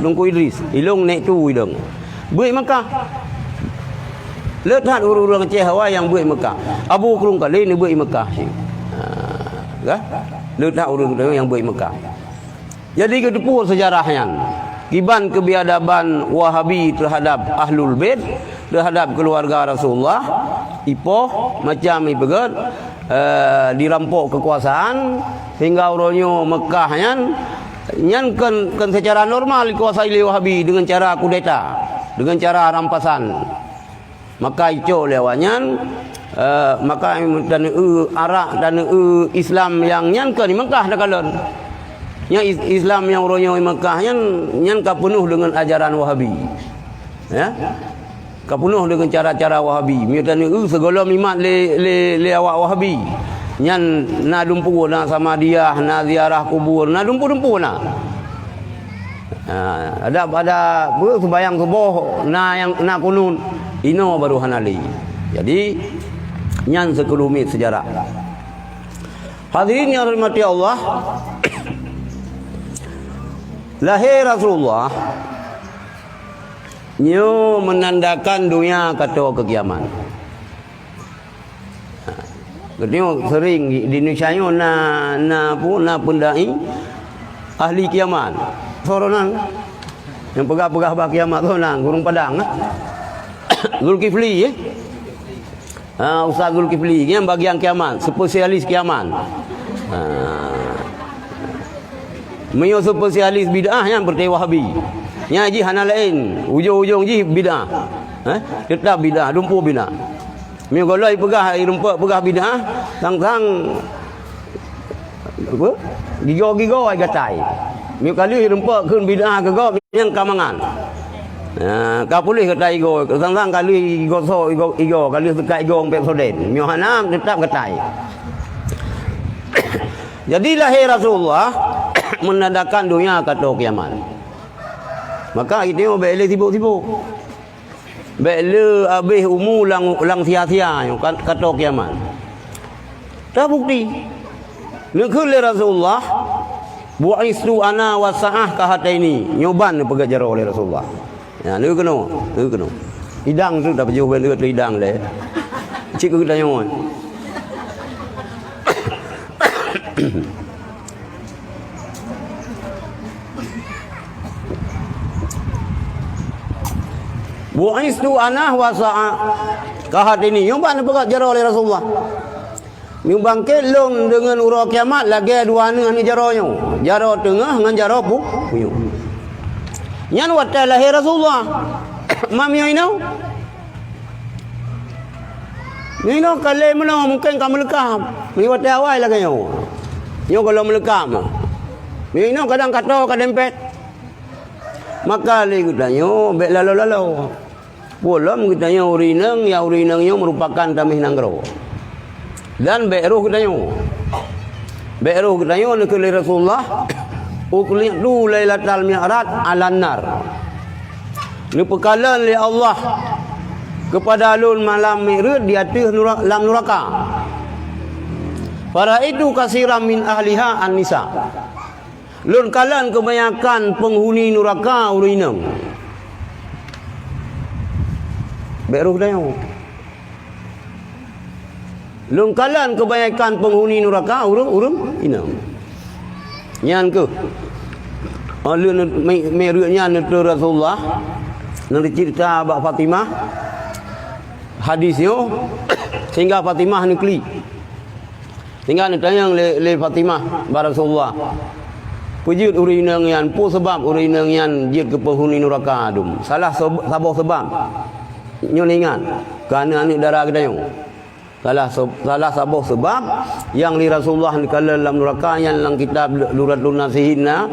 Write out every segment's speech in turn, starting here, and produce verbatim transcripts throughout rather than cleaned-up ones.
Teungku Idris, ilong nek tu idong. Beuet Mekah. Le that ureuëng-ureuëng Aceh awai nyang beuet Mekah. Abu Krueng Kale neubeuet Mekah. Ha, kan? Le that ureuëng nyang beuet Mekah. Jadi geuteupeue seujarah nyan. Kiban keubiadaban Wahabi teuhadap Ahlul Bait, teuhadap keuluwarga Rasulullah, ipoh macam ipeugét, eh, dirampok keukuasaan, sehingga uroe nyoe Mekah nyan, nyan kon, kon seucara normal dikuasai lé Wahabi deungon cara kudeta, deungon cara rampasan. Maka icok lé awaknyan, eh, maka taneu arak, taneu Islam nyang nyan kon di Mekah takalon. Nyang Is-, Islam nyang uroe nyoe di Mekah nyan, nyan ka peunoh deungon ajaran Wahabi. Ya? Ka peunoh deungon cara-cara Wahabi. Meunyoe taneu seugohlom imat lé, lé, lé awak Wahabi. Nyan na dumpeue, na Samadiyah, na ziarah kubur, na dumpeue-dumpeue na. Ha, ada, ada apa, seumayang suboh na nyang na kunut, inoe baru hana lé. Jadi, nyan seukeulumit seujarah. Hadirin yang dirahmati Allah, lahé Rasulullah nyoe meunandakan donya ka toe keu kiamat. Geutanyoe seuring di Indonesia nyoe na, na apa, na peundai ahli kiamat. Soe droeneuh nyang peugah-peugah bah kiamat, soe droeneuh, ureuëng Padang, eh? Zulkifli, eh? Ha, Ustaz Zulkifli, nyan bagian kiamat, spesialis kiamat. Ha. Meunyoe spesialis bid'ah nyan berarti Wahabi. Nyan jih hana laén, ujong-ujong jih bid'ah. Eh? Tetap bid'ah, dumpeue bid'ah. Meunyoe gohlom peugah, irumpok peugah bid'ah, sang-sang, apa? Gigoe-gigoe ai gatai. Meunyoe ka lheueh irumpok kheun bid'ah keu gob, nyan ka mangat. Ha, ka puléh gatai igoe, sang-sang ka lheueh igosok igoe, igoe, ka lheueh seukat igoe ngon Pepsodent. Meunyoe hana, teutap gatai. Jadi lahé Rasulullah meunandakan donya ka toe kiamat. Maka geutanyoe bék lé sibok-sibok. Bék le abéh umu lam, lam sia-sia nyoe ka, ka toe kiamat. Teubukti. Neukheun lé Rasulullah, "Bu'istu ana was sa'ah kahataini." Nyoe ban neupeugah jaroe lé Rasulullah. Ya, neukeunoe, neukeunoe. Idang tu dah pajoh ban tu idang lé. Cit keu geutanyoe. "Bu'istu ana was sa'ah kahataini." Nyoe ban neupeugah jaroe lé Rasulullah. Neubangkét lôn deungon uroe kiamat lagée dua aneuk-aneuk jaroe nyoe. Jaroe teungoh ngon jaroe pu-, puyoe. Nyan watée lahé Rasulullah. Mam nyoe inoe. Nyoe inoe ka lé meunoe mungken ka meuleukam. Nyoe watée awai lagée nyoe. Nyoe gohlom meuleukam. Nyoe inoe kadang ka toe ka dempet. Maka lé geutanyoe bék lalo-lalo. Peue lom geutanyoe ureuëng inong, ya ureuëng inong nyoe meurupakan tameh nanggroe. Dan bék roh geutanyoe. Bék roh geutanyoe neukheun lé Rasulullah, "Uthli'tu lailatal mi'raj 'alan nar." Neupeukalon lé Allah keupada lôn malam Mi'raj di ateueh nura-, lam nuraka. "Faraitu katsiran min ahliha an-nisa." Lôn kalon keubanyakan peunghuni nuraka ureuëng inong. Bék roh geutanyoe. Lôn kalon keubanyakan peunghuni nuraka ureuëng-ureuëng inong. Nyan keuh. Oh, lôn mi-, Mi'raj nyan neuteu Rasulullah, neuceurita bak Fatimah hadis nyoe, sehingga Fatimah neuklik. Sehingga neutanyong lé, lé Fatimah bak Rasulullah, "Peue jeuet ureuëng inong nyan, peue sabab ureuëng inong nyan jeuet keu peunghuni nuraka dum?" Salah sob-, saboh sabab. Nyoe ingat, keu aneuëk-aneuëk dara geutanyoe. Salah sob-, salah saboh sabab nyang lé Rasulullah neukalon lam nuraka nyan lam kitab Durratun Nasihin na,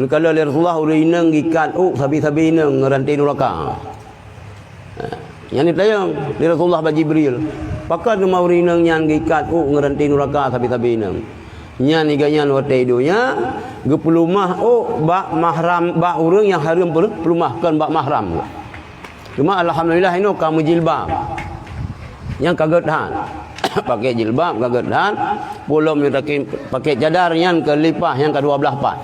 neukalon lé Rasulullah ureuëng inong geuikat ôk sabe-sabe inong ngon ranté nuraka. Ha, nyan neutanyong lé Rasulullah bak Jibril, "Pakon teuma ureuëng inong nyan geuikat ôk ngon ranté nuraka sabe-sabe inong?" Nyan i gobnyan watée i donya geupeulumah ôk bak mahram, bak ureuëng nyang hareuem peulumah, kon bak mahram. Cuma alhamdulillah inoe ka meujilbab. Nyang ka gét that. Pakai jilbab ka gét that. Peue lom nyang pakai, pakai cadar nyan ka lipah nyang ka dua blaih pat.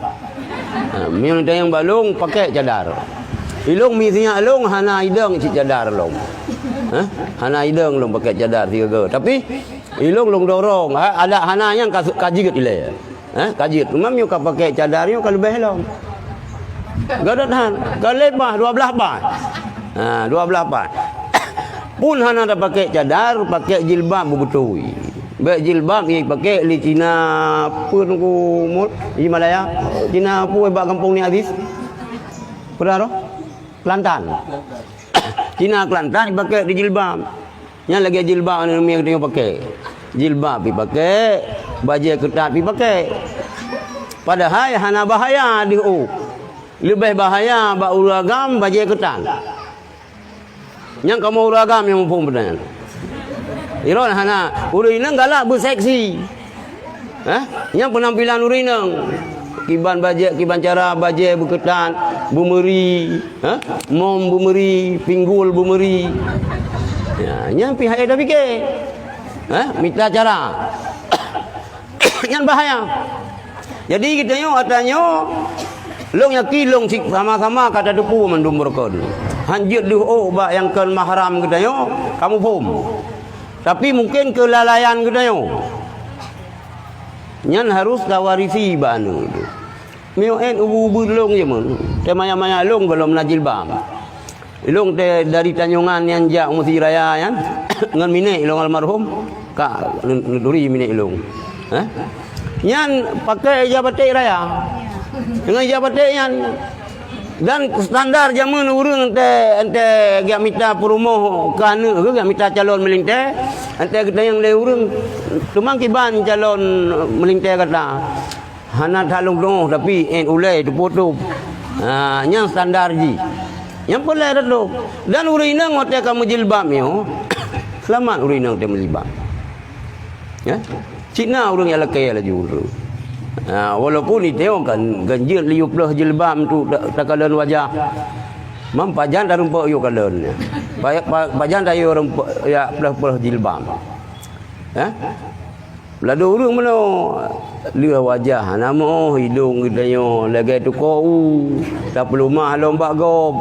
Ha, Meunyoe tanyong bak lôn, pakai cadar. Ilôn miseunyak lôn hana idong cit cadar lôn. Hah? Hana idong lôn pakai cadar sigoe-goe. Tapi ilôn lôn dorong, ha, adak hana nyang ka, ka jeuet ilée. Hah? Ka jeuet. Cuma meunyoe ka pakai cadar nyoe ka leubeh lom. Gadot han, ka leubeh dua blaih pai. Ha, dua blaih pai. Pun hana tapakai cadar, pakai jilbab beubeutôi. Bèk jilbab nyang pakai lé Cina peue nunggu mul, di Malaya. Cina peue bak gampông ni Aziz? Peue roh? Kelantan. Cina Kelantan pakai di jilbab. Nyan lagèe jilbab aneuk miet geutanyoe pakai. Jilbab pi pakai, bajèe keutat pi pakai. Padahai hana bahaya deuh ôk. Leubeh bahaya bak ureueng agam bajèe keutat. Nyang kamoe ureueng agam nyang muphom peue nyan. Droeneuh hana, ureueng inong galak beuseksi. Hah? Nyang peunampilan ureueng inong. Kiban bajèe, kiban cara bajèe beukeutat, beumeuri, hah? Mom beumeuri, pinggul beumeuri. Ya, nyan pih han ék tapike. Hah? Mita cara. Nyan bahaya. Jadi geutanyoe atra nyoe, lôn yakin lôn cit sama-sama ka tateupeue mandum beurukon. Han jeuet deuh ôk bak nyang kon mahram geutanyoe, kamoe phom. Tapi mungken keulalaian geutanyoe. Nyan harôh tawarisi bak aneuk. Meunyoe ét ubu-ubu lôn jameun, teuh maya-maya lôn gohlom na jilbab. Ilôn teuh dari Tanjongan nyang jak u Meuseujid Raya nyan, ngon minék ilôn almarhum, ka neuturi minék ilôn. Hah? Nyan pakai ija batek raya. Deungon ija batek nyan. Dan standar jameun ureueng teuh, teuh geujak mita peurumoh keu aneuk geuh, geujak mita calon meulintèe, teuh geutanyong lé ureueng, teuma kiban calon meulintèe gata. Hana that lôn deungoe, tapi ét ulèe teupotôp. Ha, nyan standar jih. Nyang peureulèe that lôn. Dan ureueng inong watèe ka meujilbab nyoe, seulamat ureueng inong watèe meujilbab. Ya? Cit na ureueng nyang lakèe laju tu. Ha, walaupun iteue kan ganjeuet lhèe plôh jilbab tu ta-, takalon wajah. Mam pajan tarumpok yue kalon. Pa-, pa-, pajan tayue rumpok ya plôh-plôh jilbab. Ha? Ladôm ureueng meunoe, lheueh wajah hana meu'oh, idông geutanyoe lagèe tukô u, tapeuleumah lom bak gob.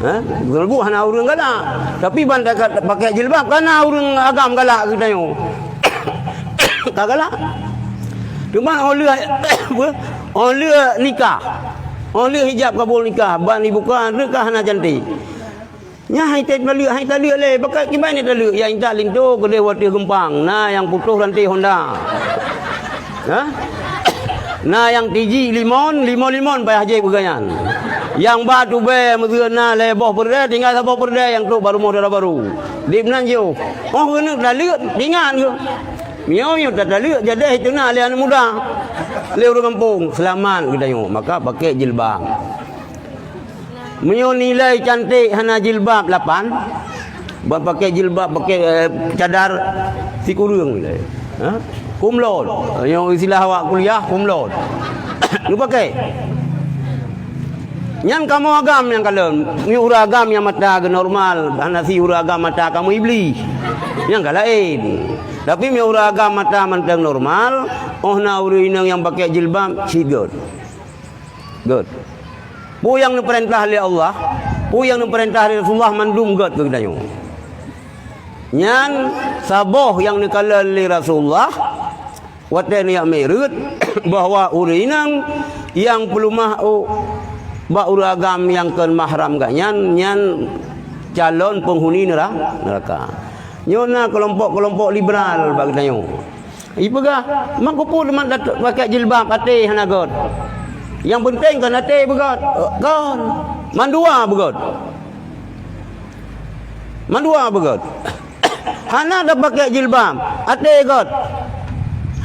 Hah? Geutanyoe hana ureueng galak. Tapi ban takat pakai jilbab, ka na ureueng agam galak geutanyoe. Ka galak. Teuma 'oh lheueh, 'oh lheueh nikah, 'oh lheueh hijab kabul nikah, ban ibuka, reuka hana cantik. Nyan hai taleuek, hai taleuek lé, pakat kiban taleuek, nyang intat linto keudeh watèe geumpang, na nyang putôh ranté honda. Hah? Na nyang tiji limon, limon-limon payah jép keu gobnyan. Nyang ba tubèe meuseuen na lhèe boh peureudèe, tinggai saboh peureudèe nyang trôk bak rumoh dara barô. Dib nan jiôh. 'Oh keuneuk taleuek, ingat keuh. Meunyoe-nyoe tataleuek jadèh teunak lé aneuk muda. Lé ureueng gampông, seulamat geutanyoe, maka pakai jilbab. Meunyoe nilai cantik hana jilbab lapan, ban pakai jilbab, pakai, eh, cadar sikureueng nilai. Ha? Kumlot. Nyoe istilah awak kuliah, kumlot. Neupakai. Nyan kamoe agam nyang kalon. Meunyoe ureueng agam nyang mata geunormal, hana si ureueng agam mata kamoe iblih. Nyan ka laén. Tapi meunyoe ureueng agam mata mantong normal, 'oh na ureueng inong nyang pakai jilbab, cit gèt. Gèt. Peue nyang neupeurintah lé Allah, peue nyang neupeurintah lé Rasulullah mandum gèt keu geutanyoe. Nyan saboh nyang neukalon lé Rasulullah watèe neujak mi'raj, bahwa ureueng inong nyang peuleumah u bak ureueng agam nyang kon mahram geuh nyan, nyan calon peunghuni neura-, neuraka. Nyoe na keulompok-keulompok liberal bak geutanyoe. Ipeugah, "Meukeupue teuma dat-, pakai jilbab, até hana gèt. Nyang peunteng kon até beugèt." Kon. Mandua beugèt. Mandua beugèt. Hana tapakai jilbab, até gèt.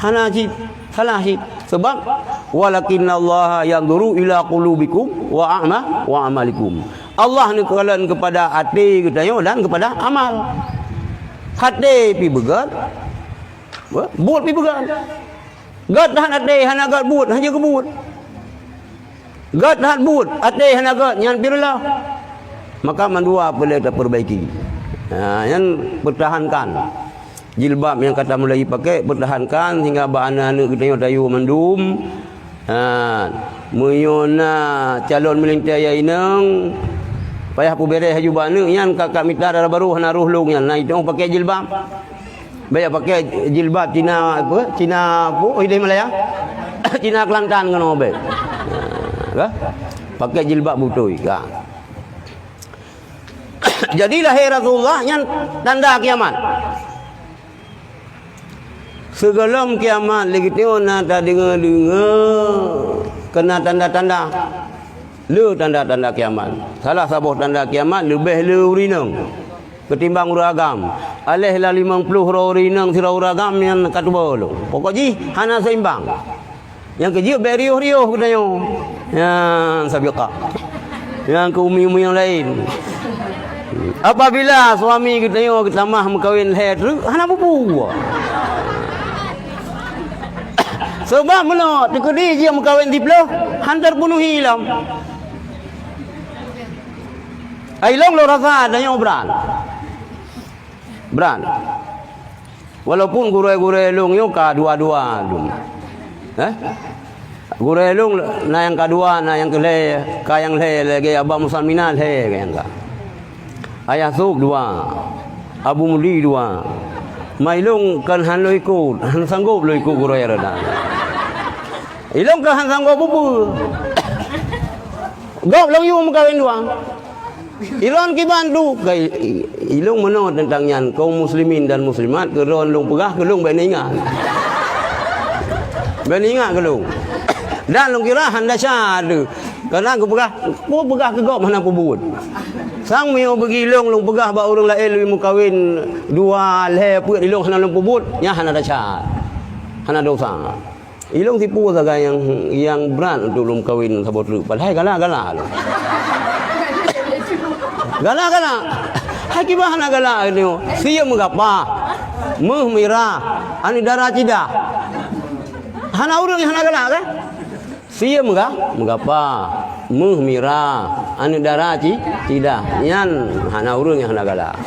Hana cit, salah cit. Sabab, "Walakinnallaha yanzuru ila qulubikum wa a'ma-, wa a'malikum." Allah neukalon keupada até geutanyoe dan keupada amal. Até pih beugèt, Buet pih peugah. Gèt that até hana gèt buet, hana jeuet keu buet. Gèt that buet, até hana gèt, nyan pih reuloh. Maka mandua peureulèe tapeurbaiki. Ha, nyan peutahankan. Jilbab nyang ka tamulai pakai, peutahankan sehingga bak aneuk-aneuk geutanyoe tayue mandum. Ha, meunyoe na calon meulintèe ya inong, payah peubèrèh aju bak aneuk nyan, ka, ka mita dara barô hana roh lôn nyan. Na inong pakèk jilbab. Bèk pakèk jilbab Cina apa? Cina apa? Idéh Malaya. Cina Kelantan keunoe bèk. Ha, ka? Pakèk jilbab beutôi, ka. Jadi lahé Rasulullah nyan tanda kiamat. Sigohlom kiamat lé geutanyoe na tadeungoe-deungoe keu na tanda-tanda. Le tanda-tanda kiamat. Salah saboh tanda kiamat leubeh le ureueng inong ketimbang ureueng agam. Aléh lam limong ploh droe ureueng inong sidroe ureueng agam nyan ka tuboh lom. Pokok jih hana seimbang. Nyang keujeuet bèk riôh-riôh geutanyoe. Nyang sabiqah. Nyang keu umi-umi nyang laén. Apabila suami geutanyoe geutamah meukawen lhèe treuk, hana peue-peue. Sabab meunoe, teukeudi jih meukawen siplôh, han teupenuhi lom. Ai lôn lôn rasa tanyoe brat. Brat. Walaupun gurèe-gurèe lôn nyoe ka dua-dua lôn. Eh? Gurèe lôn na nyang ka dua, na nyang keu lhèe, ka nyang lhèe lagèe Abah Musa Mina lhèe ka nyang ka. Ayah Sôk dua. Abu Mudi dua. Ma ilôn kan han lôn ikot, han sanggôp lôn ikot gurèe rada. Ilôn ka han sanggôp peue-peue. Gob lôn yue meukawen dua. Ilôn kiban tu, ka i-, i-, ilôn meunoe teuntang nyan, kaum muslimin dan muslimat, keu droen lôn peugah keu lôn bèk neuingat. Bèk neuingat keu lôn. Dan lôn kira han desya teuh. Karena geupeugah, peue peugah keu gob hana peubuet. Sang meunyoe bagi ilôn, lôn peugah bak ureueng laén lôn meukawen dua, lhèe, peuet, ilôn hana lôn peubuet, nyan hana desya. Hana dosa. Ilôn sipeue sagai nyang, nyang brat untuk lôn meukawen saboh treuk, padahai galak-galak lôn. Galak-galak. Hai kiban hana galak nyoe. Sieum meugapa. Meuh mirah. Aneuk dara cidah. Hana ureueng nyang hana galak kan? Sieum meugah, meugapa. Meuh mirah. Aneuk dara ci-, cidah. Nyan hana ureueng nyang hana galak.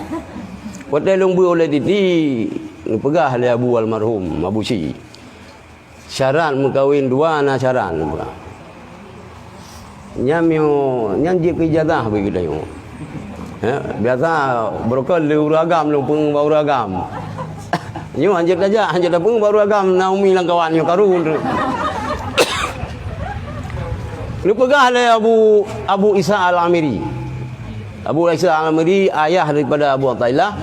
Watèe lôn beuet ulèe Titi, neupeugah lé Abu almarhum, Abu Syik. Syarat meukawen dua na syarat. Nyan meunyoe, nyan jeuet keu ijazah bagi geutanyoe. Ya, biasa beureukat lé ureueng agam lôn peue bak ureueng agam. Nyoe hanjeuet tajak, hanjeuet tapeue bak ureueng agam na umi lam kawan nyoe karu. Neupeugah lé Abu, Abu Isa Al-Amiri. Abu Isa Al-Amiri, ayah daripada Abu Athaillah,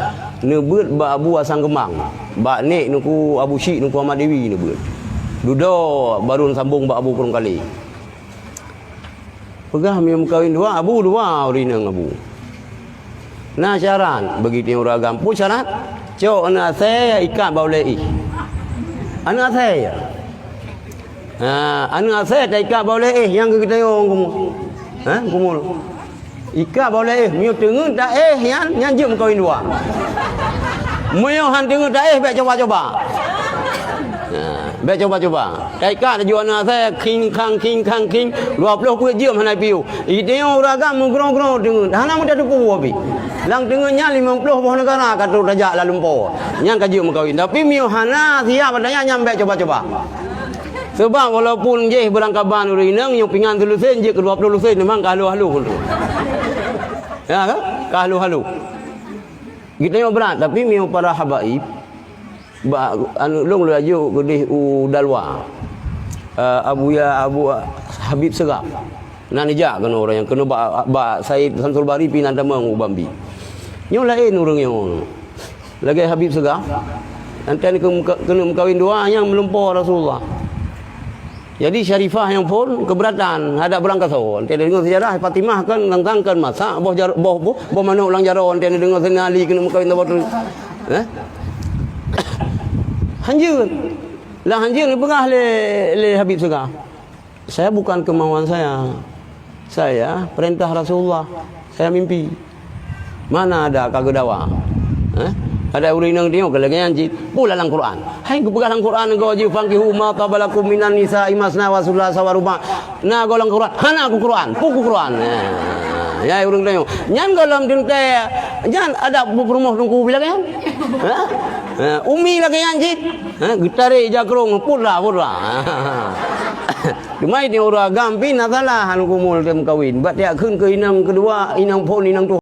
neubeuet bak Abu Hasan Keumang, bak nek Teungku Abu Syik Teungku Ahmad Dewi neubeuet. Dudoe baru neusambong bak Abu Krueng Kalé. Peugah meunyoe meukawen dua, Abu dua ureueng inong Abu. Na syarat, bagi tiep ureueng agam. Peue syarat? Cok aneuk asèe ikat bak ulèe éh. Aneuk asèe. Ha, aneuk asèe taikat bak ulèe éh nyang keu geutanyoe kumur. Ha, kumur. Ikat bak ulèe éh, meunyoe teungeut taéh nyan, nyan jeuet meukawen dua. Meunyoe han teungeut taéh, bèk cuba-cuba. Ha, bèk cuba-cuba. Taikat laju aneuk asèe, khing khang, khing khang, khing, dua ploh peuet jeuem hana piôh. Geutanyoe ureueng agam meugroe-groe teungeut, hana meutatupeue pih. Lam teungeut nyan limong ploh boh neugara ka trok tajak lam lumpoe. Nyan ka jeuet meukawen. Tapi meunyoe hana siap ata nyan, nyan bèk cuba-cuba. Sabab walaupun jih beurangkaban ureueng inong, nyoe pingan silusén jeuet keu dua ploh lusén, memang ka haloh-haloh tu. Ya kan? Ka haloh-haloh. Geutanyoe brat, tapi meunyoe para habaib, bak aneuk lôn laju keudeh u Dalwa. Eh, Abuya Abu Habib Seugah. Na neujak keunoe ureueng nyan, keunoe bak, bak Said Samsul Bahri pih na tamong u Bambi. Nyoe laén ureueng nyoe. Lagèe Habib Seugah, anté keu-, keuneuk meukawen dua nyang meulumpoe Rasulullah. Jadi Syarifah nyang phôn keubeuratan, hadak beurangkasoe. Anté deungoe seujarah Fatimah kan tantang kan masak boh jar-, boh, boh, boh manok lam jaroe, anté deungoe Saidina Ali keuneuk meukawen saboh treuk. Eh? Hanjeuet. Lah hanjeuet neupeugah lé, lé Habib Seugah. Saya bukan kemauan saya. Saya perintah Rasulullah. Saya mimpi. Mana ada ka geudawa? Eh? Ada ureueng inong teuh ka lagèe nyan cit. Peue lam Quran? Hai geupeugah lam Quran goe jih, "Fankihu ma taba lakum minan nisa'i masna wa sulasa wa ruba'." Na goe lam Quran? Hana ku Quran. Peue ku Quran? Eh, ya ureueng teuh. Nyan goe lam teuntèe. Nyan ada peurumoh teungku lagèe nyan. Eh? Eh, umi lagèe nyan cit. Eh, geutarek jakrong, pura, pura. Teuma di ureueng agam pih na salah han kumul tem kawin. Bak tiak kheun keu inong keudua, inong phon, inong tuha.